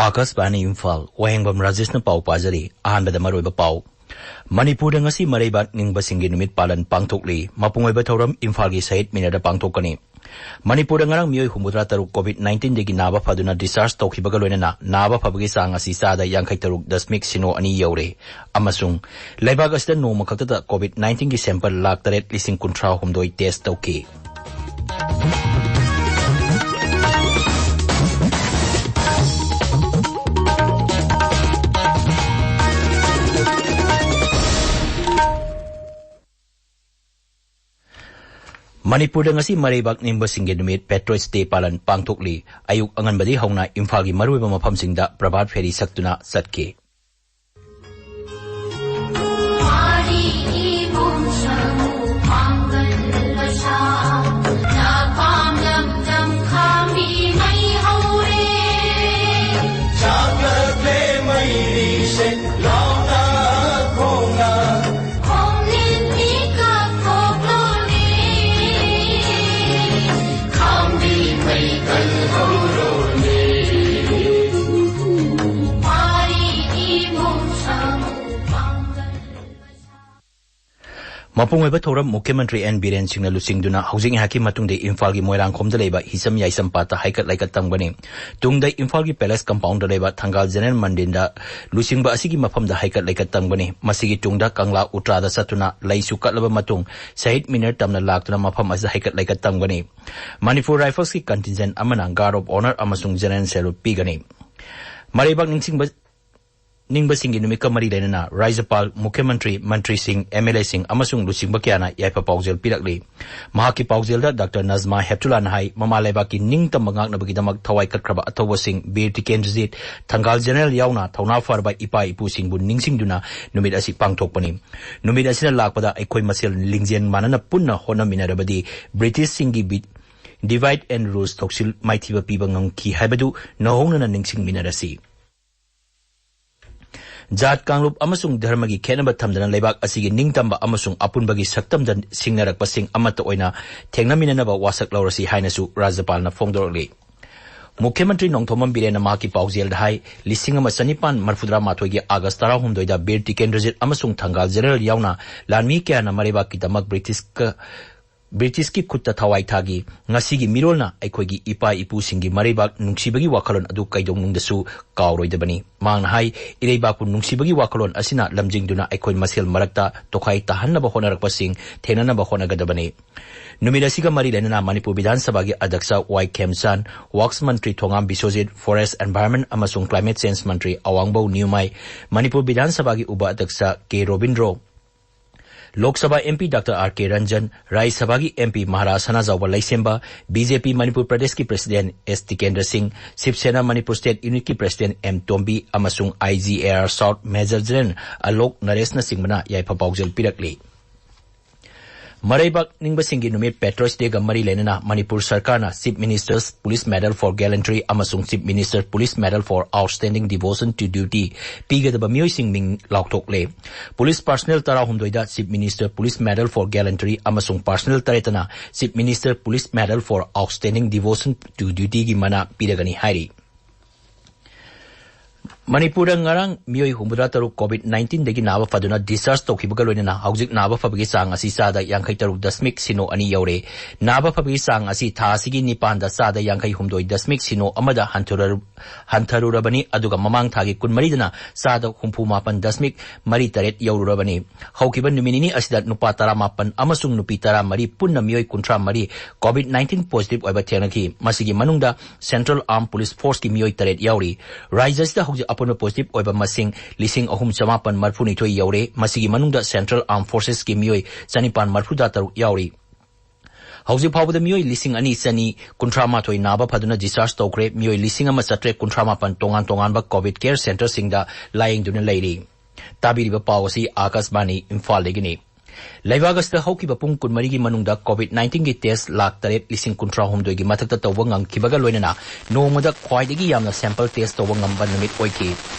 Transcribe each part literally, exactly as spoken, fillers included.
ꯑꯥꯀꯥꯁꯕꯥꯅꯤ ꯏꯝꯐꯥꯜ, ꯋꯥꯍꯦꯡꯕꯝ ꯔꯥꯖꯦꯁꯅ ꯄꯥꯎ ꯄꯥꯖꯔꯤ꯫ ꯑꯍꯥꯟꯕꯗ ꯃꯔꯨꯑꯣꯏꯕ ꯄꯥꯎ꯫ ꯃꯅꯤꯄꯨꯔꯗ ꯉꯁꯤ ꯃꯔꯩꯕꯥꯛ ꯅꯤꯡꯕꯁꯤꯡꯒꯤ ꯅꯨꯃꯤꯠ ꯄꯥꯂꯟ ꯄꯥꯡꯊꯣꯛꯂꯤ꯫ ꯃꯄꯨꯡ ꯑꯣꯏꯕ ꯊꯧꯔꯝ ꯏꯝꯐꯥꯜꯒꯤ ꯁꯍꯤꯗ ꯃꯤꯅꯔꯗ ꯄꯥꯡꯊꯣꯛꯀꯅꯤ꯫ ꯃꯅꯤꯄꯨꯔꯗ ꯉꯔꯥꯡ ꯃꯤꯑꯣꯏ ꯍꯨꯝꯐꯨꯇꯔꯥ ꯇꯔꯨꯛ ꯀꯣꯚꯤꯗ ꯅꯥꯏꯟꯇꯤꯟꯗꯒꯤ ꯅꯥꯕ ꯐꯗꯨꯅ ꯗꯤꯁꯆꯥꯔꯖ ꯇꯧꯈꯤꯕꯒ ꯂꯣꯏꯅꯅ ꯅꯥꯕ ꯐꯕꯒꯤ ꯆꯥꯡ ꯑꯁꯤ ꯆꯥꯗ ꯌꯥꯡꯈꯩ ꯇꯔꯨꯛ ꯗꯁꯃꯤꯛ ꯁꯤꯅꯣ ꯑꯅꯤ ꯌꯧꯔꯦ꯫ ꯑꯃꯁꯨꯡ ꯂꯩꯕꯥꯛ ꯑꯁꯤꯗ ꯅꯣꯡꯃ ꯈꯛꯇꯗ ꯀꯣꯚꯤꯗ ꯅꯥꯏꯟꯇꯤꯟꯒꯤ ꯁꯦꯝꯄꯜ ꯂꯥꯈ ꯇꯔꯦꯠ ꯂꯤꯁꯤꯡ ꯀꯨꯟꯊ꯭ꯔꯥ ꯍꯨꯝꯗꯣꯏ ꯇꯦꯁ ꯇꯧꯈꯤ꯫ ꯃꯅꯤꯄꯨꯔꯗ ꯉꯁꯤ ꯃꯔꯩꯕꯥꯛ ꯅꯤꯡꯕꯁꯤꯡꯒꯤ ꯅꯨꯃꯤꯠ, ꯄꯦꯇ꯭ꯔꯣꯏꯠꯁ ꯗꯦ, ꯄꯥꯂꯟ ꯄꯥꯡꯊꯣꯛꯂꯤ꯫ ꯑꯌꯨꯛ ꯑꯉꯟꯕꯗꯒꯤ ꯍꯧꯅ ꯏꯝꯐꯥꯜꯒꯤ ꯃꯔꯨꯑꯣꯏꯕ ꯃꯐꯝꯁꯤꯡꯗ ꯄ꯭ꯔꯚꯥꯠ ꯐꯦꯔꯤ ꯁꯛꯇꯨꯅ ꯆꯠꯈꯤ꯫ ꯃꯄꯨꯡ ꯑꯣꯏꯕ ꯊꯧꯔꯝ ꯃꯨꯈ꯭ꯌ ꯃꯟꯇ꯭ꯔꯤ ꯑꯦꯟ ꯕꯤꯔꯦꯟ ꯁꯤꯡꯅ ꯂꯨꯆꯤꯡꯗꯨꯅ ꯍꯧꯖꯤꯛ ꯉꯥꯏꯍꯥꯛꯀꯤ ꯃꯇꯨꯡꯗ ꯏꯝꯐꯥꯜꯒꯤ ꯃꯣꯏꯔꯥꯡꯈꯣꯝꯗ ꯂꯩꯕ ꯍꯤꯆꯝ ꯌꯥꯏꯁꯝ ꯄꯥꯠꯇ ꯍꯩꯀꯠ ꯂꯩꯀꯠ ꯇꯝꯒꯅꯤ꯫ ꯇꯨꯡꯗ ꯏꯝꯐꯥꯜꯒꯤ ꯄꯦꯂꯦꯁ ꯀꯝꯄꯥꯎꯟꯗ ꯂꯩꯕ ꯊꯪꯒꯥꯜ ꯖꯦꯅꯔꯦꯜ ꯃꯟꯗꯤꯔꯗ ꯂꯨꯆꯤꯡꯕ ꯑꯁꯤꯒꯤ ꯃꯐꯝꯗ ꯍꯩꯀꯠ ꯂꯩꯀꯠ ꯇꯝꯒꯅꯤ꯫ ꯃꯁꯤꯒꯤ ꯇꯨꯡꯗ ꯀꯪꯂꯥ ꯎꯇ꯭ꯔꯥꯗ ꯆꯠꯇꯨꯅ ꯂꯩꯁꯨ ꯀꯠꯂꯕ ꯃꯇꯨꯡ ꯁꯍꯤꯗ ꯃꯤꯅꯔ ꯇꯝꯅ ꯂꯥꯛꯇꯨꯅ ꯃꯐꯝ ꯑꯁꯤꯗ ꯍꯩꯀꯠ ꯂꯩꯀꯠ ꯇꯝꯒꯅꯤ꯫ ꯃꯅꯤꯄꯨꯔ ꯔꯥꯏꯐꯜꯁꯀꯤ ꯀꯟꯇꯤꯟꯖꯦꯟ ꯑꯃꯅ ꯒꯥꯔꯗ ꯑꯣꯐ ꯑꯣꯅꯔ ꯑꯃꯁꯨꯡ ꯖꯦꯅꯔꯦꯜ ꯁꯦꯂꯨꯠ ꯄꯤꯒꯅꯤ꯫ ꯃꯔꯩꯕꯥꯛ ꯅꯤꯡꯁꯤꯡꯕ ꯅꯤꯡꯕꯁꯤꯡꯒꯤ ꯅꯨꯃꯤꯠꯀ ꯃꯔꯤ ꯂꯩꯅꯅ ꯔꯥꯖ꯭ꯌꯄꯥꯜ, ꯃꯨꯈ꯭ꯌ ꯃꯟꯇ꯭ꯔꯤ, ꯃꯟꯇ꯭ꯔꯤꯁꯤꯡ, ꯑꯦꯝ ꯑꯦꯜ ꯑꯦꯁꯤꯡ ꯑꯃꯁꯨꯡ ꯂꯨꯆꯤꯡꯕ ꯀꯌꯥꯅ ꯌꯥꯏꯐ ꯄꯥꯎꯖꯦꯜ ꯄꯤꯔꯛꯂꯤ꯫ ꯃꯍꯥꯛꯀꯤ ꯄꯥꯎꯖꯦꯜꯗ ꯗꯥꯛꯇꯔ ꯅꯖꯃꯥ ꯍꯦꯞꯇꯨꯂꯥꯅ ꯍꯥꯏ, ꯃꯃꯥ ꯂꯩꯕꯥꯛꯀꯤ ꯅꯤꯡꯇꯝꯕ ꯉꯥꯛꯅꯕꯒꯤꯗꯃꯛ ꯊꯋꯥꯏ ꯀꯠꯈ꯭ꯔꯕ ꯑꯊꯧꯕꯁꯤꯡ ꯕꯤꯔ ꯇꯤꯀꯦꯟꯗ꯭ꯔꯖꯤꯠ, ꯊꯪꯒꯥꯜ ꯖꯦꯅꯔꯦꯜ ꯌꯥꯎꯅ ꯊꯧꯅꯥ ꯐꯔꯕ ꯏꯄꯥ ꯏꯄꯨꯁꯤꯡꯕꯨ ꯅꯤꯡꯁꯤꯡꯗꯨꯅ ꯅꯨꯃꯤꯠ ꯑꯁꯤ ꯄꯥꯡꯊꯣꯛꯄꯅꯤ꯫ ꯅꯨꯃꯤꯠ ꯑꯁꯤꯅ ꯂꯥꯛꯄꯗ ꯑꯩꯈꯣꯏ ꯃꯁꯦꯜ ꯂꯤꯡꯖꯦꯜ ꯃꯥꯟꯅꯅ ꯄꯨꯟꯅ ꯍꯣꯠꯅꯃꯤꯟꯅꯔꯕꯗꯤ ꯕ꯭ꯔꯤꯇꯤꯁꯁꯤꯡꯒꯤ ꯕꯤ-, divide and rule ꯊꯧꯁꯤꯜ ꯃꯥꯏꯊꯤꯕ ꯄꯤꯕ ꯉꯝꯈꯤ ꯍꯥꯏꯕꯗꯨ ꯅꯧꯍꯧꯅꯅ ꯅꯤꯡꯁꯤꯡꯃꯤꯟꯅꯔꯁꯤ꯫ ꯖꯥꯠ, ꯀꯥꯡꯂꯨꯞ ꯑꯃꯁꯨꯡ ꯙꯔꯃꯒꯤ ꯈꯦꯠꯅꯕ ꯊꯝꯗꯅ ꯂꯩꯕꯥꯛ ꯑꯁꯤꯒꯤ ꯅꯤꯡꯇꯝꯕ ꯑꯃꯁꯨꯡ ꯑꯄꯨꯟꯕꯒꯤ ꯁꯛꯇꯝꯗ ꯁꯤꯡꯅꯔꯛꯄꯁꯤꯡ ꯑꯃꯠꯇ ꯑꯣꯏꯅ ꯊꯦꯡꯅꯃꯤꯟꯅꯅꯕ ꯋꯥꯁꯛ ꯂꯧꯔꯁꯤ ꯍꯥꯏꯅꯁꯨ ꯔꯥꯖ꯭ꯌꯄꯥꯜꯅ ꯐꯣꯡꯗꯣꯔꯛꯂꯤ꯫ ꯃꯨꯈ꯭ꯌ ꯃꯟꯇ꯭ꯔꯤ ꯅꯣꯡꯊꯣꯝꯕꯝ ꯕꯤꯔꯦꯟꯅ ꯃꯍꯥꯛꯀꯤ ꯄꯥꯎꯖꯦꯜꯗ ꯍꯥꯏ, ꯂꯤꯁꯤꯡ ꯑꯃ ꯆꯅꯤꯄꯥꯟ ꯃꯔꯐꯨꯇꯔꯥ ꯃꯥꯊꯣꯏꯒꯤ ꯑꯥꯒꯁ ꯇꯔꯥꯍꯨꯝꯗꯣꯏꯗ ꯕꯤꯔ ꯇꯤꯀꯦꯟꯗ꯭ꯔꯖꯤꯠ ꯑꯃꯁꯨꯡ ꯊꯪꯒꯥꯜ ꯖꯦꯅꯔꯦꯜ ꯌꯥꯎꯅ ꯂꯥꯟꯃꯤ ꯀꯌꯥꯅ ꯃꯔꯩꯕꯥꯛꯀꯤꯗꯃꯛ ꯕ꯭ꯔꯤꯇꯤꯁꯀ, ꯕ꯭ꯔꯤꯇꯤꯁꯀꯤ ꯈꯨꯠꯇ ꯊꯋꯥꯏ ꯊꯥꯈꯤ꯫ ꯉꯁꯤꯒꯤ ꯃꯤꯔꯣꯜꯅ ꯑꯩꯈꯣꯏꯒꯤ ꯏꯄꯥ ꯏꯄꯨꯁꯤꯡꯒꯤ ꯃꯔꯩꯕꯥꯛ ꯅꯨꯡꯁꯤꯕꯒꯤ ꯋꯥꯈꯜꯂꯣꯟ ꯑꯗꯨ ꯀꯩꯗꯧꯅꯨꯡꯗꯁꯨ ꯀꯥꯎꯔꯣꯏꯗꯕꯅꯤ꯫ ꯃꯍꯥꯛꯅ ꯍꯥꯏ, ꯏꯔꯩꯕꯥꯛꯄꯨ ꯅꯨꯡꯁꯤꯕꯒꯤ ꯋꯥꯈꯜꯂꯣꯟ ꯑꯁꯤꯅ ꯂꯝꯖꯤꯡꯗꯨꯅ ꯑꯩꯈꯣꯏ ꯃꯁꯦꯜ ꯃꯔꯛꯇ ꯇꯣꯈꯥꯏ ꯇꯥꯍꯟꯅꯕ ꯍꯣꯠꯅꯔꯛꯄꯁꯤꯡ ꯊꯦꯡꯅꯅꯕ ꯍꯣꯠꯅꯒꯗꯕꯅꯤ꯫ ꯅꯨꯃꯤꯠ ꯑꯁꯤꯒ ꯃꯔꯤ ꯂꯩꯅꯅ ꯃꯅꯤꯄꯨꯔ ꯕꯤꯙꯥꯟ ꯁꯚꯥꯒꯤ ꯑꯗ꯭ꯌꯛꯁ ꯋꯥꯏ ꯈꯦꯝꯆꯥꯟ, ꯋꯥꯔꯛꯁ ꯃꯟꯇ꯭ꯔꯤ ꯊꯣꯉꯥꯝ ꯕꯤꯁ꯭ꯋꯖꯤꯠ, ꯐꯣꯔꯦꯁ, ꯑꯦꯟꯚꯥꯏꯔꯟꯃꯦꯟꯠ ꯑꯃꯁꯨꯡ ꯀ꯭ꯂꯥꯏꯃꯦꯠ ꯆꯦꯟꯖ ꯃꯟꯇ꯭ꯔꯤ ꯑꯋꯥꯡꯕꯧ ꯅ꯭ꯌꯨꯃꯥꯏ, ꯃꯅꯤꯄꯨꯔ ꯕꯤꯙꯥꯟ ꯁꯚꯥꯒꯤ ꯎꯄ ꯑꯗ꯭ꯌꯛꯁ K Robindro, Lok Sabha M P doctor R K Ranjan, Rajya ꯁꯚꯥꯒꯤ M P Maharaj Sanajaoba Leishemba, B J P Manipur ꯄ꯭ꯔꯗꯦꯁꯀꯤ president S Tikendra Singh, Shiv Sena Manipur state ꯌꯨꯅꯤꯠꯀꯤ ꯄ꯭ꯔꯁꯤꯗꯦꯟꯠ ꯑꯦꯝ ꯇꯣꯝꯕꯤ ꯑꯃꯁꯨꯡ I G A R south major general Alok ꯅꯔꯦꯁꯅꯆꯤꯡꯕꯅ ꯌꯥꯏꯐ ꯄꯥꯎꯖꯦꯜ ꯄꯤꯔꯛꯂꯤ꯫ ꯃꯔꯩꯕꯥꯛ ꯅꯤꯡꯕꯁꯤꯡꯒꯤ ꯅꯨꯃꯤꯠ ꯄꯦꯇ꯭ꯔꯣꯏꯠꯁ ꯗꯦꯒ ꯃꯔꯤ ꯂꯩꯅꯅ ꯃꯅꯤꯄꯨꯔ ꯁꯔꯀꯥꯔꯅ chief minister's police medal for gallantry ꯑꯃꯁꯨꯡ chief minister police medal for outstanding devotion to duty ꯄꯤꯒꯗꯕ ꯃꯤꯑꯣꯏꯁꯤꯡ ꯃꯤꯡ ꯂꯥꯎꯊꯣꯛꯂꯦ꯫ ꯄꯨꯂꯤꯁ ꯄꯥꯔꯁꯅꯦꯜ ꯇꯔꯥꯍꯨꯝꯗꯣꯏꯗ chief minister police medal for gallantry ꯑꯃꯁꯨꯡ ꯄꯥꯔꯁꯅꯦꯜ ꯇꯔꯦꯠꯇꯅ chief minister police medal for outstanding devotion to ꯗ꯭ꯌꯨꯇꯤꯒꯤ ꯃꯅꯥ ꯄꯤꯔꯒꯅꯤ ꯍꯥꯏꯔꯤ꯫ ꯃꯅꯤꯄꯨꯔꯗ ꯉꯔꯥꯡ ꯃꯤꯑꯣꯏ ꯍꯨꯝꯐꯨꯇꯔꯥ ꯇꯔꯨꯛ ꯀꯣꯚꯤꯗ ꯅꯥꯏꯟꯇꯤꯟꯗꯒꯤ ꯅꯥꯕ ꯐꯗꯨꯅ ꯗꯤꯁꯆꯥꯔꯖ ꯇꯧꯈꯤꯕꯒ ꯂꯣꯏꯅꯅ ꯍꯧꯖꯤꯛ ꯅꯥꯕ ꯐꯕꯒꯤ ꯆꯥꯡ ꯑꯁꯤ ꯆꯥꯗ ꯌꯥꯡꯈꯩ ꯇꯔꯨꯛ ꯗꯁꯃꯤꯛ ꯁꯤꯅꯣ ꯑꯅꯤ ꯌꯧꯔꯦ꯫ ꯅꯥꯕ ꯐꯕꯒꯤ ꯆꯥꯡ ꯑꯁꯤ ꯊꯥ ꯑꯁꯤꯒꯤ ꯅꯤꯄꯥꯟꯗ ꯆꯥꯗ ꯌꯥꯡꯈꯩ ꯍꯨꯝꯗꯣꯏ ꯗꯁꯃꯤꯛ ꯁꯤꯅꯣ ꯑꯃꯗ ꯍꯟꯊꯔꯨ-, ꯍꯟꯊꯔꯨꯔꯕꯅꯤ, ꯑꯗꯨꯒ ꯃꯃꯥꯡ ꯊꯥꯒꯤ ꯀꯨꯟꯃꯔꯤꯗꯅ ꯆꯥꯗ ꯍꯨꯝꯐꯨ ꯃꯥꯄꯟ ꯗꯁꯃꯤꯛ ꯃꯔꯤ ꯇꯔꯦꯠ ꯌꯧꯔꯨꯔꯕꯅꯤ꯫ ꯍꯧꯈꯤꯕ ꯅꯨꯃꯤꯠ ꯅꯤꯅꯤ ꯑꯁꯤꯗ ꯅꯨꯄꯥ ꯇꯔꯥꯃꯥꯄꯟ ꯑꯃꯁꯨꯡ ꯅꯨꯄꯤ ꯇꯔꯥꯃꯔꯤ ꯄꯨꯟꯅ ꯃꯤꯑꯣꯏ ꯀꯨꯟꯊ꯭ꯔꯥꯃꯔꯤ ꯀꯣꯚꯤꯗ ꯅꯥꯏꯟꯇꯤꯟ ꯄꯣꯖꯤꯇꯤꯚ ꯑꯣꯏꯕ ꯊꯦꯡꯅꯈꯤ꯫ ꯃꯁꯤꯒꯤ ꯃꯅꯨꯡꯗ ꯁꯦꯟꯇ꯭ꯔꯦꯜ ꯑꯥꯔꯝ ꯄꯨꯂꯤꯁ ꯐꯣꯔꯁꯀꯤ ꯃꯤꯑꯣꯏ ꯇꯔꯦꯠ ꯌꯥꯎꯔꯤ꯫ ꯔꯥꯖ꯭ꯌ ꯑꯁꯤꯗ ꯍꯧꯖꯤꯛ ꯑꯄꯨꯟꯕ ꯄꯣꯖꯤꯇꯤꯚ ꯑꯣꯏꯕ ꯃꯁꯤꯡ ꯂꯤꯁꯤꯡ ꯑꯍꯨꯝ ꯆꯃꯥꯄꯟ ꯃꯔꯐꯨꯅꯤꯊꯣꯏ ꯌꯧꯔꯦ꯫ ꯃꯁꯤꯒꯤ ꯃꯅꯨꯡꯗ ꯁꯦꯟꯇ꯭ꯔꯦꯜ ꯑꯥꯔꯝ ꯐꯣꯔꯁꯦꯁꯀꯤ ꯃꯤꯑꯣꯏ ꯆꯅꯤꯄꯥꯟ ꯃꯔꯐꯨꯇꯔꯥ ꯇꯔꯨꯛ ꯌꯥꯎꯔꯤ꯫ ꯍꯧꯖꯤꯛ ꯐꯥꯎꯕꯗ ꯃꯤꯑꯣꯏ ꯂꯤꯁꯤꯡ ꯑꯅꯤ ꯆꯅꯤ ꯀꯨꯟꯊ꯭ꯔꯥ ꯃꯥꯊꯣꯏ ꯅꯥꯕ ꯐꯗꯨꯅ ꯗꯤꯁꯆꯥꯔꯖ ꯇꯧꯈ꯭ꯔꯦ꯫ ꯃꯤꯑꯣꯏ ꯂꯤꯁꯤꯡ ꯑꯃ ꯆꯥꯇ꯭ꯔꯦꯠ ꯀꯨꯟꯊ꯭ꯔꯥ ꯃꯥꯄꯟ ꯇꯣꯉꯥꯟ ꯇꯣꯉꯥꯟꯕ ꯀꯣꯚꯤꯗ ꯀꯦꯌꯔ ꯁꯦꯟꯇꯔꯁꯤꯡꯗ ꯂꯥꯌꯦꯡꯗꯨꯅ ꯂꯩꯔꯤ꯫ ꯇꯥꯕꯤꯔꯤꯕ ꯄꯥꯎ ꯑꯁꯤ ꯑꯥꯀꯥꯁꯕꯥꯅꯤ ꯏꯝꯐꯥꯜꯗꯒꯤꯅꯤ꯫ ꯂꯩꯕꯥꯛ ꯑꯁꯤꯗ ꯍꯧꯈꯤꯕ ꯄꯨꯡ ꯀꯨꯟꯃꯔꯤꯒꯤ ꯃꯅꯨꯡꯗ COVID nineteen ꯒꯤ test ꯂꯥꯈ ꯇꯔꯦꯠ ꯂꯤꯁꯤꯡ ꯀꯨꯟꯊ꯭ꯔꯥ ꯍꯨꯝꯗꯣꯏꯒꯤ ꯃꯊꯛꯇ ꯇꯧꯕ ꯉꯝꯈꯤꯕꯒ ꯂꯣꯏꯅꯅ ꯅꯣꯡꯃꯗ ꯈ꯭ꯋꯥꯏꯗꯒꯤ ꯌꯥꯝꯅ sample test ꯇꯧꯕ ꯉꯝꯕ ꯅꯨꯃꯤꯠ ꯑꯣꯏꯈꯤ꯫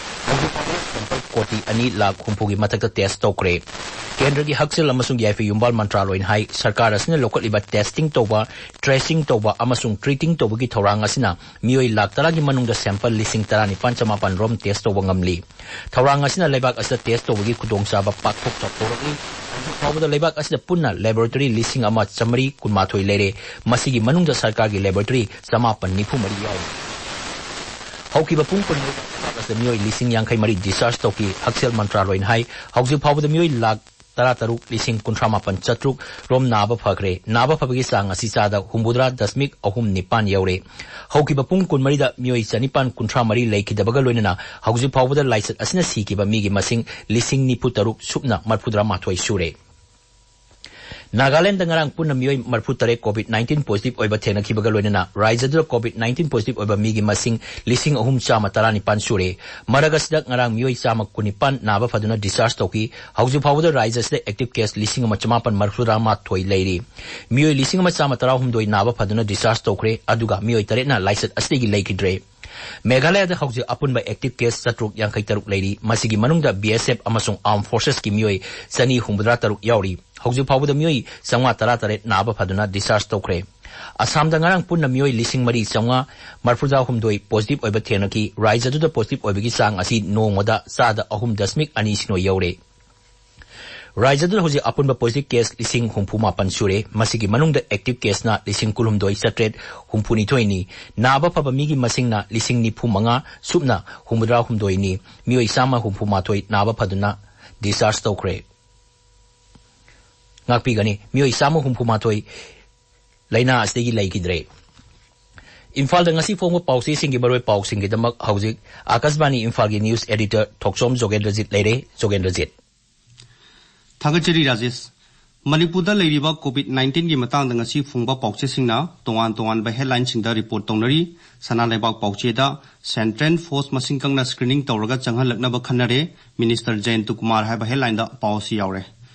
ꯍꯧꯖꯤꯛ ꯐꯥꯎꯕꯗ sample ꯀꯣꯇꯤ ꯑꯅꯤ ꯂꯥꯈ ꯍꯨꯝꯐꯨꯒꯤ ꯃꯊꯛꯇ test ꯇꯧꯈ꯭ꯔꯦ꯫ ꯀꯦꯟꯗ꯭ꯔꯒꯤ ꯍꯛꯁꯦꯜ ꯑꯃꯁꯨꯡ ꯌꯥꯏꯐ ꯌꯨꯝꯕꯥꯜ ꯃꯟꯇ꯭ꯔꯥꯂꯣꯏꯅ ꯍꯥꯏ, ꯁꯔꯀꯥꯔ ꯑꯁꯤꯅ ꯂꯧꯈꯠꯂꯤꯕ testing ꯇꯧꯕ, tracing ꯇꯧꯕ ꯑꯃꯁꯨꯡ treating ꯇꯧꯕꯒꯤ ꯊꯧꯔꯥꯡ ꯑꯁꯤꯅ ꯃꯤꯑꯣꯏ ꯂꯥꯈ ꯇꯔꯥꯒꯤ ꯃꯅꯨꯡꯗ sample ꯂꯤꯁꯤꯡ ꯇꯔꯥꯅꯤꯄꯥꯟ ꯆꯃꯥꯄꯟ ꯔꯣꯝ test ꯇꯧꯕ ꯉꯝꯂꯤ꯫ ꯊꯧꯔꯥꯡ ꯑꯁꯤꯅ ꯂꯩꯕꯥꯛ ꯑꯁꯤꯗ test ꯇꯧꯕꯒꯤ ꯈꯨꯗꯣꯡꯆꯥꯕ ꯄꯥꯛꯊꯣꯛ ꯆꯥꯎꯊꯣꯔꯛꯂꯤ꯫ ꯍꯧꯖꯤꯛ ꯐꯥꯎꯕꯗ ꯂꯩꯕꯥꯛ ꯑꯁꯤꯗ ꯄꯨꯟꯅ laboratory ꯂꯤꯁꯤꯡ ꯑꯃ ꯆꯥꯃꯔꯤ ꯀꯨꯟꯃꯥꯊꯣꯏ ꯂꯩꯔꯦ꯫ ꯃꯁꯤꯒꯤ ꯃꯅꯨꯡꯗ ꯁꯔꯀꯥꯔꯒꯤ laboratory ꯆꯃꯥꯄꯟ ꯅꯤꯐꯨ ꯃꯔꯤ ꯌꯥꯎꯔꯤ꯫ ꯍꯧꯈꯤꯕ ꯄꯨꯡ ꯀꯨꯟꯃꯔꯤ ꯂꯩꯕꯥꯛ ꯑꯁꯤꯗ ꯃꯤꯑꯣꯏ ꯂꯤꯁꯤꯡ ꯌꯥꯡꯈꯩ ꯃꯔꯤ discharge ꯇꯧꯈꯤ꯫ ꯍꯛꯁꯦꯜ ꯃꯟꯇ꯭ꯔꯥꯂꯣꯏꯅ ꯍꯥꯏ, ꯍꯧꯖꯤꯛ ꯐꯥꯎꯕꯗ ꯃꯤꯑꯣꯏ ꯂꯥꯈ ꯇꯔꯥ ꯇꯔꯨꯛ ꯂꯤꯁꯤꯡ ꯀꯨꯟꯊ꯭ꯔꯥ ꯃꯥꯄꯟ ꯆꯥꯇ꯭ꯔꯨꯛ ꯔꯣꯝ ꯅꯥꯕ ꯐꯈ꯭ꯔꯦ꯫ ꯅꯥꯕ ꯐꯕꯒꯤ ꯆꯥꯡ ꯑꯁꯤ ꯆꯥꯗ ꯍꯨꯝꯐꯨꯇꯔꯥ ꯗꯁꯃꯤꯛ ꯑꯍꯨꯝ ꯅꯤꯄꯥꯟ ꯌꯧꯔꯦ꯫ ꯍꯧꯈꯤꯕ ꯄꯨꯡ ꯀꯨꯟꯃꯔꯤꯗ ꯃꯤꯑꯣꯏ ꯆꯅꯤꯄꯥꯟ ꯀꯨꯟꯊ꯭ꯔꯥ ꯃꯔꯤ ꯂꯩꯈꯤꯗꯕꯒ ꯂꯣꯏꯅꯅ ꯍꯧꯖꯤꯛ ꯐꯥꯎꯕꯗ ꯂꯥꯏꯆꯠ ꯑꯁꯤꯅ ꯁꯤꯈꯤꯕ ꯃꯤꯒꯤ ꯃꯁꯤꯡ ꯂꯤꯁꯤꯡ ꯅꯤꯐꯨ ꯇꯔꯨꯛ ꯁꯨꯞꯅ ꯃꯔꯤꯐꯨꯇꯔꯥ ꯃꯥꯊꯣꯏ ꯁꯨꯔꯦ꯫ ꯅꯥꯒꯥꯂꯦꯟꯗ ꯉꯔꯥꯡ ꯄꯨꯟꯅ ꯃꯤꯑꯣꯏ ꯃꯔꯤꯐꯨꯇꯔꯦꯠ COVID nineteen positive ꯑꯣꯏꯕ ꯊꯦꯡꯅꯈꯤꯕꯒ ꯂꯣꯏꯅꯅ ꯔꯥꯖ꯭ꯌꯗꯨꯗ COVID nineteen positive ꯑꯣꯏꯕ ꯃꯤꯒꯤ ꯃꯁꯤꯡ ꯂꯤꯁꯤꯡ ꯑꯍꯨꯝ ꯆꯥꯝꯃ ꯇꯔꯥꯅꯤꯄꯥꯟ ꯁꯨꯔꯦ꯫ ꯃꯔꯛ ꯑꯁꯤꯗ ꯉꯔꯥꯡ ꯃꯤꯑꯣꯏ ꯆꯥꯝꯃ ꯀꯨꯟꯅꯤꯄꯥꯟ ꯅꯥꯕ ꯐꯗꯨꯅ discharge ꯇꯧꯈꯤ꯫ ꯍꯧꯖꯤꯛ ꯐꯥꯎꯕꯗ ꯔꯥꯖ꯭ꯌ ꯑꯁꯤꯗ active case ꯂꯤꯁꯤꯡ ꯑꯃ ꯆꯃꯥꯄꯟ ꯃꯔꯤꯐꯨꯇꯔꯥ ꯃꯥꯊꯣꯏ ꯂꯩꯔꯤ꯫ ꯃꯤꯑꯣꯏ ꯂꯤꯁꯤꯡ ꯑꯃ ꯆꯥꯝꯃ ꯇꯔꯥꯍꯨꯝꯗꯣꯏ ꯅꯥꯕ ꯐꯗꯨꯅ discharge ꯇꯧꯈ꯭ꯔꯦ, ꯑꯗꯨꯒ ꯃꯤꯑꯣꯏ ꯇꯔꯦꯠꯅ ꯂꯥꯏꯆꯠ ꯑꯁꯤꯗꯒꯤ ꯂꯩꯈꯤꯗ꯭ꯔꯦ꯫ ꯃꯦꯘꯥꯂꯌꯗ ꯍꯧꯖꯤꯛ ꯑꯄꯨꯟꯕ active case ꯆꯥꯇ꯭ꯔꯨꯛ ꯌꯥꯡꯈꯩ ꯇꯔꯨꯛ ꯂꯩꯔꯤ꯫ ꯃꯁꯤꯒꯤ ꯃꯅꯨꯡꯗ BSF ꯑꯃꯁꯨꯡ armed forcesꯀꯤ ꯃꯤꯑꯣꯏ ꯆꯅꯤ ꯍꯨꯝꯐꯨꯇꯔꯥ ꯇꯔꯨꯛ ꯌꯥꯎꯔꯤ꯫ ꯍꯧꯖꯤꯛ ꯐꯥꯎꯕꯗ ꯃꯤꯑꯣꯏ ꯆꯥꯝꯃꯉꯥ ꯇꯔꯥ ꯇꯔꯦꯠ ꯅꯥꯕ ꯐꯗꯨꯅ discharge ꯇꯧꯈ꯭ꯔꯦ꯫ ꯑꯁꯥꯝꯗ ꯉꯔꯥꯡ ꯄꯨꯟꯅ ꯃꯤꯑꯣꯏ ꯂꯤꯁꯤꯡ ꯃꯔꯤ ꯆꯥꯝꯃꯉꯥ ꯃꯔꯤꯐꯨꯇꯔꯥ ꯍꯨꯝꯗꯣꯏ positive ꯑꯣꯏꯕ ꯊꯦꯡꯅꯈꯤ꯫ ꯔꯥꯖ꯭ꯌꯗꯨꯗ positive ꯑꯣꯏꯕꯒꯤ ꯆꯥꯡ ꯑꯁꯤ ꯅꯣꯡꯃꯗ ꯆꯥꯗ ꯑꯍꯨꯝ ꯗꯁꯃꯤꯛ ꯑꯅꯤ ꯁꯤꯅꯣ ꯌꯧꯔꯦ꯫ ꯔꯥꯖ꯭ꯌꯗꯨꯗ ꯍꯧꯖꯤꯛ ꯑꯄꯨꯟꯕ positive case ꯂꯤꯁꯤꯡ ꯍꯨꯝꯐꯨ ꯃꯥꯄꯟ ꯁꯨꯔꯦ꯫ ꯃꯁꯤꯒꯤ ꯃꯅꯨꯡꯗ active caseꯅ ꯂꯤꯁꯤꯡ ꯀꯨꯟꯍꯨꯝꯗꯣꯏ ꯆꯥꯇ꯭ꯔꯦꯠ ꯍꯨꯝꯐꯨꯅꯤꯊꯣꯏꯅꯤ꯫ ꯅꯥꯕ ꯐꯕ ꯃꯤꯒꯤ ꯃꯁꯤꯡꯅ ꯂꯤꯁꯤꯡ ꯅꯤꯐꯨ ꯃꯉꯥ ꯁꯨꯞꯅ ꯍꯨꯝꯐꯨꯇꯔꯥ ꯍꯨꯝꯗꯣꯏꯅꯤ꯫ ꯃꯤꯑꯣꯏ ꯆꯥꯝꯃ ꯍꯨꯝꯐꯨ ꯃꯥꯊꯣꯏ ꯅꯥꯕ ꯐꯗꯨꯅ discharge ꯇꯧꯈ꯭ꯔꯦ꯫ ꯉꯥꯛꯄꯤꯒꯅꯤ, ꯃꯤꯑꯣꯏ ꯆꯥꯝꯃ ꯍꯨꯝꯐꯨ ꯃꯥꯊꯣꯏ ꯂꯥꯏꯅꯥ ꯑꯁꯤꯗꯒꯤ ꯂꯩꯈꯤꯗ꯭ꯔꯦ꯫ ꯏꯝꯐꯥꯜꯗ ꯉꯁꯤ ꯐꯣꯡꯕ ꯄꯥꯎꯆꯦꯁꯤꯡꯒꯤ ꯃꯔꯨꯑꯣꯏꯕ ꯄꯥꯎꯁꯤꯡꯒꯤꯗꯃꯛ ꯍꯧꯖꯤꯛ ꯑꯥꯀꯥꯁꯕꯥꯅꯤ ꯏꯝꯐꯥꯜꯒꯤ news editor ꯊꯣꯛꯆꯣꯝ ꯖꯣꯒꯦꯟꯗ꯭ꯔꯖꯤꯠ ꯂꯩꯔꯦ꯫ ꯖꯣꯒꯦꯟꯗ꯭ꯔꯖꯤꯠ꯫ ꯊꯥꯒꯠꯆꯔꯤ ꯔꯥꯖꯦꯁ꯫ ꯃꯅꯤꯄꯨꯔꯗ ꯂꯩꯔꯤꯕ COVID nineteenꯒꯤ ꯃꯇꯥꯡꯗ ꯉꯁꯤ ꯐꯣꯡꯕ ꯄꯥꯎꯆꯦꯁꯤꯡꯅ ꯇꯣꯉꯥꯟ ꯇꯣꯉꯥꯟꯕ headlineꯁꯤꯡꯗ report ꯇꯧꯅꯔꯤ꯫ ꯁꯅꯥ ꯂꯩꯕꯥꯛ ꯄꯥꯎꯆꯦꯗ Central Force ꯃꯁꯤꯡ ꯀꯪꯅ screening ꯇꯧꯔꯒ ꯆꯪꯍꯜꯂꯛꯅꯕ ꯈꯟꯅꯔꯦ, Minister ꯖꯌꯟꯇ ꯀꯨꯃꯥꯔ ꯍꯥꯏꯕ headlineꯗ ꯄꯥꯎ ꯑꯁꯤ ꯌꯥꯎꯔꯦ꯫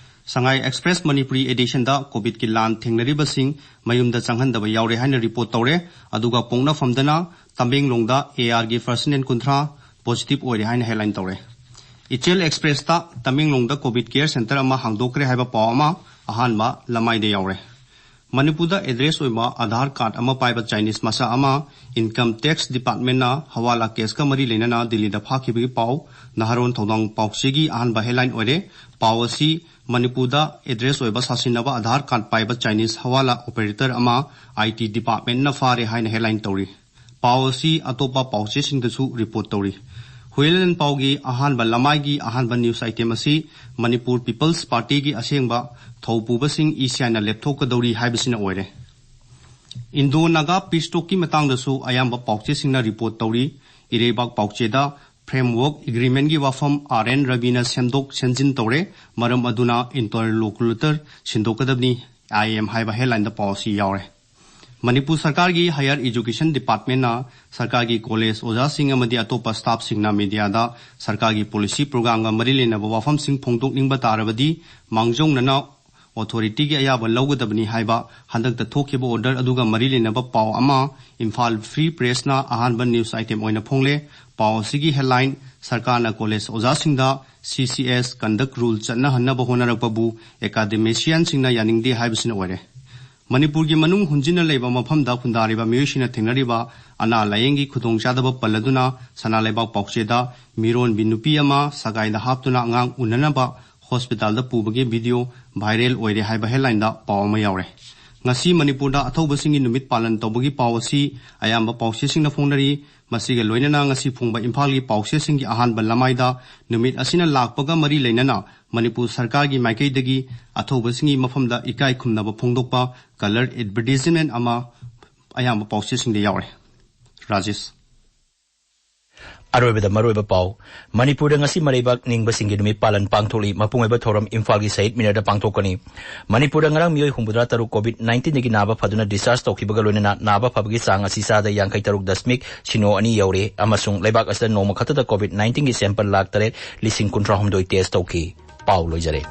ꯁꯉꯥꯏ ꯑꯦꯛꯁꯄ꯭ꯔꯦꯁ ꯃꯅꯤꯄꯨꯔꯤ ꯑꯦꯗꯤꯁꯟꯗ ꯀꯣꯚꯤꯗꯀꯤ ꯂꯥꯟ ꯊꯦꯡꯅꯔꯤꯕꯁꯤꯡ ꯃꯌꯨꯝꯗ ꯆꯪꯍꯟꯗꯕ ꯌꯥꯎꯔꯦ ꯍꯥꯏꯅ ꯔꯤꯄꯣꯔꯠ ꯇꯧꯔꯦ꯫ ꯑꯗꯨꯒ ꯄꯣꯛꯅꯐꯝꯗꯅ ꯇꯃꯦꯡꯂꯣꯡꯗ ꯑꯦ ꯑꯥꯔꯒꯤ ꯐꯥꯔꯁꯟ ꯑꯦꯟ ꯀꯨꯟꯊ꯭ꯔꯥ ꯄꯣꯖꯤꯇꯤꯚ ꯑꯣꯏꯔꯦ ꯍꯥꯏꯅ ꯍꯦꯗꯂꯥꯏꯟ ꯇꯧꯔꯦ꯫ ꯏꯆꯦꯜ ꯑꯦꯛꯁꯄ꯭ꯔꯦꯁꯇ ꯇꯃꯦꯡꯂꯣꯡꯗ ꯀꯣꯚꯤꯗ ꯀꯦꯌꯔ ꯁꯦꯟꯇꯔ ꯑꯃ ꯍꯥꯡꯗꯣꯛꯈ꯭ꯔꯦ ꯍꯥꯏꯕ ꯄꯥꯎ ꯑꯃ ꯑꯍꯥꯟꯕ ꯂꯃꯥꯏꯗ ꯌꯥꯎꯔꯦ꯫ ꯃꯅꯤꯄꯨꯔꯗ ꯑꯦꯗ꯭ꯔꯦꯁ ꯑꯣꯏꯕ ꯑꯙꯥꯔ ꯀꯥꯔꯗ ꯑꯃ ꯄꯥꯏꯕ ꯆꯥꯏꯅꯤꯁ ꯃꯆꯥ ꯑꯃ ꯏꯟꯀꯝ ꯇꯦꯛꯁ ꯗꯤꯄꯥꯔꯠꯃꯦꯟꯅ ꯍꯋꯥꯂꯥ ꯀꯦꯁꯀ ꯃꯔꯤ ꯂꯩꯅꯅ ꯗꯤꯜꯂꯤꯗ ꯐꯥꯈꯤꯕꯒꯤ ꯄꯥꯎ ꯅꯍꯥꯔꯣꯟ ꯊꯧꯗꯥꯡ ꯄꯥꯎꯆꯦꯒꯤ ꯑꯍꯥꯟꯕ ꯍꯦꯗꯂꯥꯏꯟ ꯑꯣꯏꯔꯦ꯫ ꯄꯥꯎ ꯑꯁꯤ ꯃꯅꯤꯄꯨꯔꯗ ꯑꯦꯗ꯭ꯔꯦꯁ ꯑꯣꯏꯕ ꯁꯥꯁꯤꯟꯅꯕ ꯑꯙꯥꯔ ꯀꯥꯔꯗ ꯄꯥꯏꯕ ꯆꯥꯏꯅꯤꯁ ꯍꯋꯥꯂꯥ ꯑꯣꯄꯔꯦꯇꯔ ꯑꯃ ꯑꯥꯏ ꯇꯤ ꯗꯤꯄꯥꯔꯠꯃꯦꯟꯅ ꯐꯥꯔꯦ ꯍꯥꯏꯅ ꯍꯦꯗꯂꯥꯏꯟ ꯇꯧꯔꯤ꯫ ꯄꯥꯎ ꯑꯁꯤ ꯑꯇꯣꯞꯄ ꯄꯥꯎꯆꯦꯁꯤꯡꯗꯁꯨ ꯔꯤꯄꯣꯔꯠ ꯇꯧꯔꯤ꯫ ꯍꯨꯏꯂꯦꯟ ꯄꯥꯎꯒꯤ ꯑꯍꯥꯟꯕ ꯂꯃꯥꯏꯒꯤ ꯑꯍꯥꯟꯕ ꯅ꯭ꯌꯨꯁ ꯑꯥꯏꯇꯦꯝ ꯑꯁꯤ ꯃꯅꯤꯄꯨꯔ ꯄꯤꯄꯜꯁ ꯄꯥꯔꯇꯤꯒꯤ ꯑꯁꯦꯡꯕ ꯊꯧꯄꯨꯕꯁꯤꯡ ꯏ ꯁꯤ ꯑꯥꯏꯅ ꯂꯦꯞꯊꯣꯛꯀꯗꯧꯔꯤ ꯍꯥꯏꯕꯁꯤꯅ ꯑꯣꯏꯔꯦ꯫ ꯏꯟꯗꯣ ꯅꯥꯒꯥ ꯄꯤꯁ ꯇꯣꯛꯀꯤ ꯃꯇꯥꯡꯗꯁꯨ ꯑꯌꯥꯝꯕ ꯄꯥꯎꯆꯦꯁꯤꯡꯅ ꯔꯤꯄꯣꯔꯠ ꯇꯧꯔꯤ꯫ ꯏꯔꯩꯕꯥꯛ ꯄꯥꯎꯆꯦꯗ ꯐ꯭ꯔꯦꯝꯋꯔꯛ ꯑꯦꯒ꯭ꯔꯤꯃꯦꯟꯒꯤ ꯋꯥꯐꯝ ꯑꯥꯔ ꯑꯦꯟ ꯔꯕꯤꯅ ꯁꯦꯝꯗꯣꯛ ꯁꯦꯝꯖꯤꯟ ꯇꯧꯔꯦ꯫ ꯃꯔꯝ ꯑꯗꯨꯅ ꯏꯟꯇꯔꯂꯣꯀꯨꯂꯦꯇꯔ ꯁꯤꯟꯗꯣꯛꯀꯗꯕꯅꯤ, ꯑꯥꯏ ꯑꯦꯝ ꯍꯥꯏꯕ ꯍꯦꯗꯂꯥꯏꯟꯗ ꯄꯥꯎ ꯑꯁꯤ ꯌꯥꯎꯔꯦ꯫ ꯃꯅꯤꯄꯨꯔ ꯁꯔꯀꯥꯔꯒꯤ ꯍꯥꯌꯔ ꯑꯦꯖꯨꯀꯦꯁꯟ ꯗꯤꯄꯥꯔꯠꯃꯦꯟꯅ ꯁꯔꯀꯥꯔꯒꯤ ꯀꯣꯂꯦꯖ ꯑꯣꯖꯥꯁꯤꯡ ꯑꯃꯗꯤ ꯑꯇꯣꯞꯄ ꯁ꯭ꯇꯥꯐꯁꯤꯡꯅ ꯃꯤꯗꯤꯌꯥꯗ ꯁꯔꯀꯥꯔꯒꯤ ꯄꯣꯂꯤꯁꯤ ꯄ꯭ꯔꯣꯒ꯭ꯔꯥꯝꯒ ꯃꯔꯤ ꯂꯩꯅꯕ ꯋꯥꯐꯝꯁꯤꯡ ꯐꯣꯡꯗꯣꯛꯅꯤꯡꯕ ꯇꯥꯔꯕꯗꯤ ꯃꯥꯡꯖꯧꯅꯅ ꯑꯣꯊꯣꯔꯤꯇꯤꯒꯤ ꯑꯌꯥꯕ ꯂꯧꯒꯗꯕꯅꯤ ꯍꯥꯏꯕ ꯍꯟꯗꯛꯇ ꯊꯣꯛꯈꯤꯕ ꯑꯣꯔꯗꯔ ꯑꯗꯨꯒ ꯃꯔꯤ ꯂꯩꯅꯕ ꯄꯥꯎ ꯑꯃ ꯏꯝꯐꯥꯜ ꯐ꯭ꯔꯤ ꯄ꯭ꯔꯦꯁꯅ ꯑꯍꯥꯟꯕ ꯅ꯭ꯌꯨꯁ ꯑꯥꯏꯇꯦꯝ ꯑꯣꯏꯅ ꯐꯣꯡꯂꯦ꯫ ꯄꯥꯎ ꯑꯁꯤꯒꯤ ꯍꯦꯗꯂꯥꯏꯟ, ꯁꯔꯀꯥꯔꯅ ꯀꯣꯂꯦꯖ ꯑꯣꯖꯥꯁꯤꯡꯗ ꯁꯤ ꯁꯤ ꯑꯦꯁ ꯀꯟꯗꯛ ꯔꯨꯜ ꯆꯠꯅꯍꯟꯅꯕ ꯍꯣꯠꯅꯔꯛꯄꯕꯨ ꯑꯦꯀꯥꯗꯦꯃꯤꯁꯤꯌꯥꯟꯁꯤꯡꯅ ꯌꯥꯅꯤꯡꯗꯦ ꯍꯥꯏꯕꯁꯤꯅ ꯑꯣꯏꯔꯦ꯫ ꯃꯅꯤꯄꯨꯔꯒꯤ ꯃꯅꯨꯡ ꯍꯨꯟꯖꯤꯟꯅ ꯂꯩꯕ ꯃꯐꯝꯗ ꯈꯨꯟꯗꯥꯔꯤꯕ ꯃꯤꯑꯣꯏꯁꯤꯡꯅ ꯊꯦꯡꯅꯔꯤꯕ ꯑꯅꯥ ꯂꯥꯌꯦꯡꯒꯤ ꯈꯨꯗꯣꯡꯆꯥꯗꯕ ꯄꯜꯂꯗꯨꯅ ꯁꯅꯥ ꯂꯩꯕꯥꯛ ꯄꯥꯎꯆꯦꯗ ꯃꯤꯔꯣꯟꯕꯤ ꯅꯨꯄꯤ ꯑꯃ ꯁꯒꯥꯏꯗ ꯍꯥꯞꯇꯨꯅ ꯑꯉꯥꯡ ꯎꯅꯅꯕ ꯍꯣꯁꯄꯤꯇꯥꯜꯗ ꯄꯨꯕꯒꯤ ꯚꯤꯗꯤꯑꯣ ꯚꯥꯏꯔꯦꯜ ꯑꯣꯏꯔꯦ ꯍꯥꯏꯕ ꯍꯦꯗꯂꯥꯏꯟꯗ ꯄꯥꯎ ꯑꯃ ꯌꯥꯎꯔꯦ꯫ ꯉꯁꯤ ꯃꯅꯤꯄꯨꯔꯗ ꯑꯊꯧꯕꯁꯤꯡꯒꯤ ꯅꯨꯃꯤꯠ ꯄꯥꯂꯟ ꯇꯧꯕꯒꯤ ꯄꯥꯎ ꯑꯁꯤ ꯑꯌꯥꯝꯕ ꯄꯥꯎꯆꯦꯁꯤꯡꯅ ꯐꯣꯡꯅꯔꯤ꯫ ꯃꯁꯤꯒ ꯂꯣꯏꯅꯅ ꯉꯁꯤ ꯐꯣꯡꯕ ꯏꯝꯐꯥꯜꯒꯤ ꯄꯥꯎꯆꯦꯁꯤꯡꯒꯤ ꯑꯍꯥꯟꯕ ꯂꯃꯥꯏꯗ ꯅꯨꯃꯤꯠ ꯑꯁꯤꯅ ꯂꯥꯛꯄꯒ ꯃꯔꯤ ꯂꯩꯅꯅ ꯃꯅꯤꯄꯨꯔ ꯁꯔꯀꯥꯔꯒꯤ ꯃꯥꯏꯀꯩꯗꯒꯤ ꯑꯊꯧꯕꯁꯤꯡꯒꯤ ꯃꯐꯝꯗ ꯏꯀꯥꯏ ꯈꯨꯝꯅꯕ ꯐꯣꯡꯗꯣꯛꯄ ꯀꯂꯔ ꯑꯦꯗꯚꯔꯇꯤꯖꯃꯦꯟ ꯑꯃ ꯑꯌꯥꯝꯕ ꯄꯥꯎꯆꯦꯁꯤꯡꯗ ꯌꯥꯎꯔꯦ꯫ ꯔꯥꯖꯦꯁ꯫ ꯑꯔꯣꯏꯕꯗ ꯃꯔꯨꯑꯣꯏꯕ ꯄꯥꯎ꯫ ꯃꯅꯤꯄꯨꯔꯗ ꯉꯁꯤ ꯃꯔꯩꯕꯥꯛ ꯅꯤꯡꯕꯁꯤꯡꯒꯤ ꯅꯨꯃꯤꯠ ꯄꯥꯂꯟ ꯄꯥꯡꯊꯣꯛꯂꯤ꯫ ꯃꯄꯨꯡ ꯑꯣꯏꯕ ꯊꯧꯔꯝ ꯏꯝꯐꯥꯜꯒꯤ ꯁꯍꯤꯗ ꯃꯤꯅꯔꯗ ꯄꯥꯡꯊꯣꯛꯀꯅꯤ꯫ ꯃꯅꯤꯄꯨꯔꯗ ꯉꯔꯥꯡ ꯃꯤꯑꯣꯏ ꯍꯨꯝꯐꯨꯇꯔꯥ ꯇꯔꯨꯛ ꯀꯣꯚꯤꯗ ꯅꯥꯏꯟꯇꯤꯟꯗꯒꯤ ꯅꯥꯕ ꯐꯗꯨꯅ ꯗꯤꯁꯆꯥꯔꯖ ꯇꯧꯈꯤꯕꯒ ꯂꯣꯏꯅꯅ ꯅꯥꯕ ꯐꯕꯒꯤ ꯆꯥꯡ ꯑꯁꯤ ꯆꯥꯗ ꯌꯥꯡꯈꯩ ꯇꯔꯨꯛ ꯗꯁꯃꯤꯛ ꯁꯤꯅꯣ ꯑꯅꯤ ꯌꯧꯔꯦ ꯑꯃꯁꯨꯡ ꯂꯩꯕꯥꯛ ꯑꯁꯤꯗ ꯅꯣꯡꯃ ꯈꯛꯇꯗ ꯀꯣꯚꯤꯗ ꯅꯥꯏꯟꯇꯤꯟꯒꯤ ꯁꯦꯝꯄꯜ ꯂꯥꯈ ꯇꯔꯦꯠ ꯂꯤꯁꯤꯡ ꯀꯨꯟꯊ꯭ꯔꯥ ꯍꯨꯝꯗꯣꯏ ꯇꯦꯁ ꯇꯧꯈꯤ꯫ ꯄꯥꯎ ꯂꯣꯏꯖꯔꯦ꯫